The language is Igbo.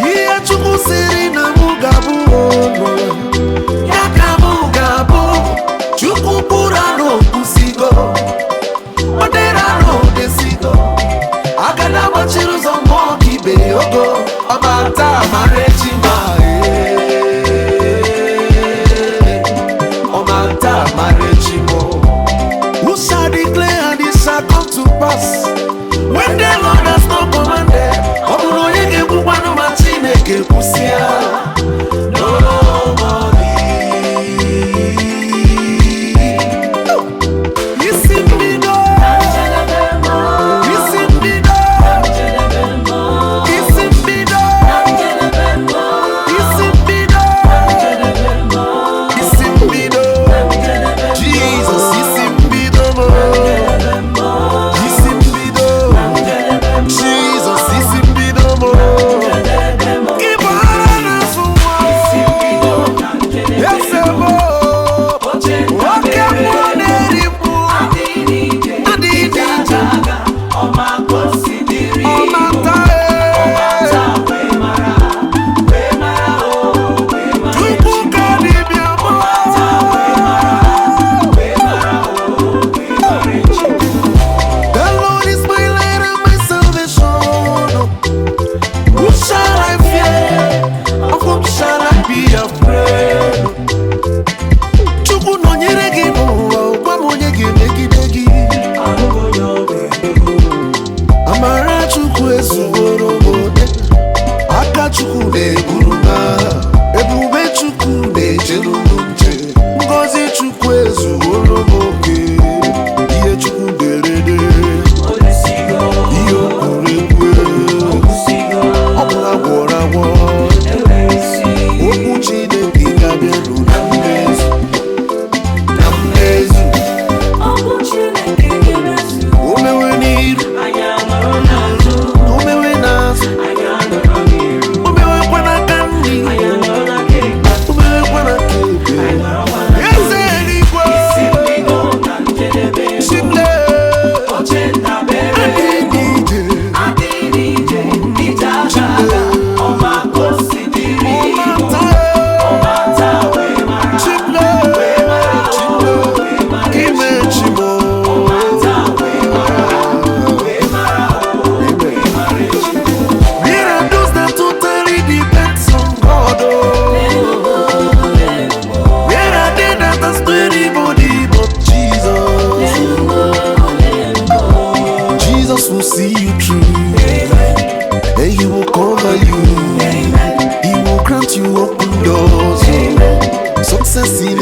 Ihe Chukwu siri na mụ ga-abụ ọnụ ya ka mụ ga-abụ. Chukwu kwuru anụ kwụsịgo, ọ dịrị anụ desigo. Aka na-agbachiri ụzọ mmụọ ka ibe ogo ọmata mara echi ma ee. Ọmata mara echi ma. Who shall declare and it shall come to pass when the Lord has not commanded? Ọ bụrụ onye ga-ekwukwanụ ma Chineke kwụsịa? Nobody. Isi mbido, isi mbido, isi mbido, isi mbido, isi mbido, Jesus, isi mbido mo. Isi mbido, Jesus, isi mbido mo. Ịbụ ara na-asụ nwa, eze mo. Oke mmụọ na-eri mmụọ, adịghị n'ije. Ọmata ee. Chukwu ka dibịa mụ. The Lord is my light and my salvation. Who shall I fear? Of whom shall I be afraid? Chukwu nọnyere gị n'ụwa, gwa m onye ga-emegide gị. Amara Chukwu ezuworo m oke. Aka Chukwu na-eburu m agha. Ebube Chukwu na-echere m nche. Ngọzi Chukwu ezuworo m oke. Ihe Chukwu derede, ihe o kwuru ekwu, ọ bụ agwọrọ agwọ. Okwu Chineke ga-abịaru na mmezu, na mmezu. O mewe n'iru, o mewe n'azụ, o mewekwa n'aka nri, o mewekwa n'aka ekpe. Eze eluigwe, Chimle, adịghị ije, ọmata e. Chimle, Chimle, ime Chimo. There are those that totally depends on God. Oh. There are they that trust anybody but Jesus. Jesus will see you through, and He will cover you. He will grant you open doors, oh. Success in